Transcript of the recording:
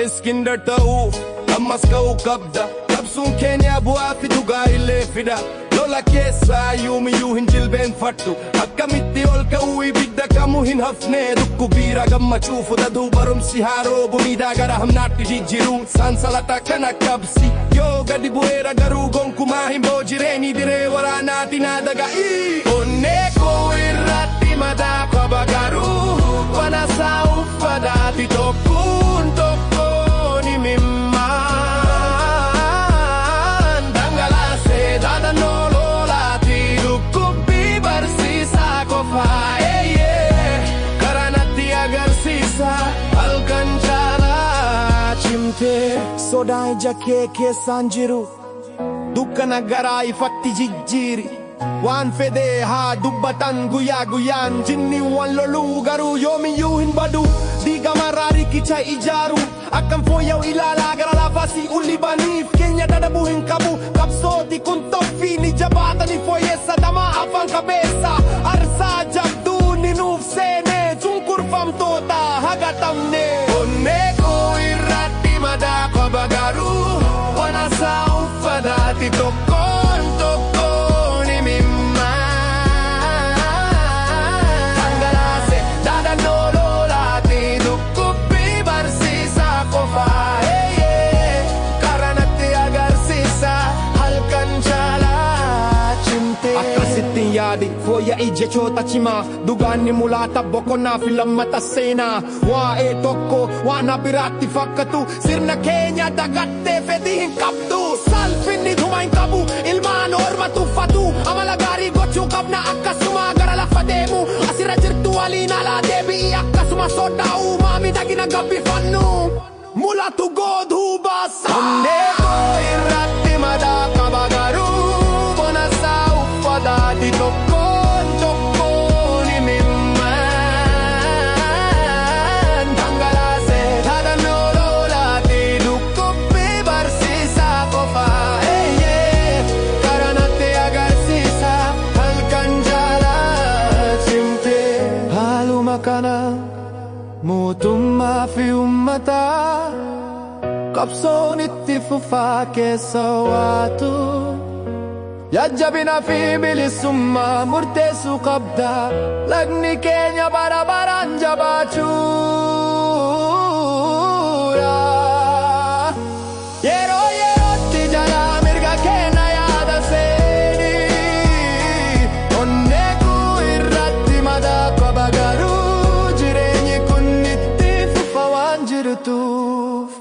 Iskindar ta'uu ammas ka'uu qabda. Qabsoon keenya bu'aa fi dhugaa illee fida. Lola keessaa yoomiyyuu hin jilbeenfadhu. Akkamitti ol ka'uu ibidda kamuu hin hafne. Dhukkubiira gammachuu fudhatu barumsi haaroo miidhaa gara hamnaatti jijjiiruu. Sansalata kana qabsi. Yoo gadi bu'eera garuu gonkumaa hin boojireenii diree waraanaati naa daga'i. Onnee koo irratti madaa qaba garuu banasaa uffataati tokkoon tokkoon imimmaan. Dhangalaasee dhaadannoo lolaati dhukkubbii barsiisaa qofaa. Eeyyee karaa natti agarsiisa halkan caalaa cimtee. Sodaa ija kee keessaan jiru dukkana garaa ifatti jijjiiri. Waan fedhee haa dubbatan guyyaa guyyaan, jinniiwwan loluu garuu yoomiyyuu hin badu. Diigamarraa riqicha ijaaru akkam fooyya'u ilaalaa gara lafaasii ulibaniif keenya dadhabuu hin qabu. Qabsooti kun toffii ni jabaatanii fooyyessa damaa afaan qabeessa. Arsaa jabduu ni nuuf seene cunqurfamtoota hagatamne. Onnee koo irratti madaa qaba garuu wanasaa uffataati tokkoon tokkoon imimmaan. Dhangalaase dhaadannoo lolaati dhukkubbii barsiisaa qofaa. Eeyyee karaa natti agarsiisa halkan caalaa cimtee. Akkasittiin yaadi fooyya'ii jechoota cimaa, dhugaan ni mul'ata boqonnaa fi lammata seenaa. Waa'ee tokko waan biraatti fakkatu sirna keenya dagattee fedhii hin qabdu. Salphinni dhuma hin qabu, ilmaan orma tuffatu. Amala gaarii gochuu qabna akkasuma gara lafa deemu. Asirra jirtu waliin alaa deebi'i akkasuma sodaa uumaa miidhagina gabbifannu. Mul'atu godhuu baasa. Onnee koo irratti madaa qaba garuu bonasaa uffataati tokkoon tokkoon imimmaan. Dhangalaase dhaadannoo lolaati dhukkubbii barsiisaa qofaa. Eeyyee karaa natti agarsiisa halkan caalaa cimtee. Haaluma kana mootummaa fi uummataa qabsoon itti fufaa keessa waatu. Jajjabina fi bilisummaa murteessuu qabda. Lagni keenya bara baraan jabaachuudha. Yeroo yerootti jalaa mirga keenya yaada seeni. Onnee koo irratti madaa qaba garuu jireenyi kun itti fufa waan jirtuuf.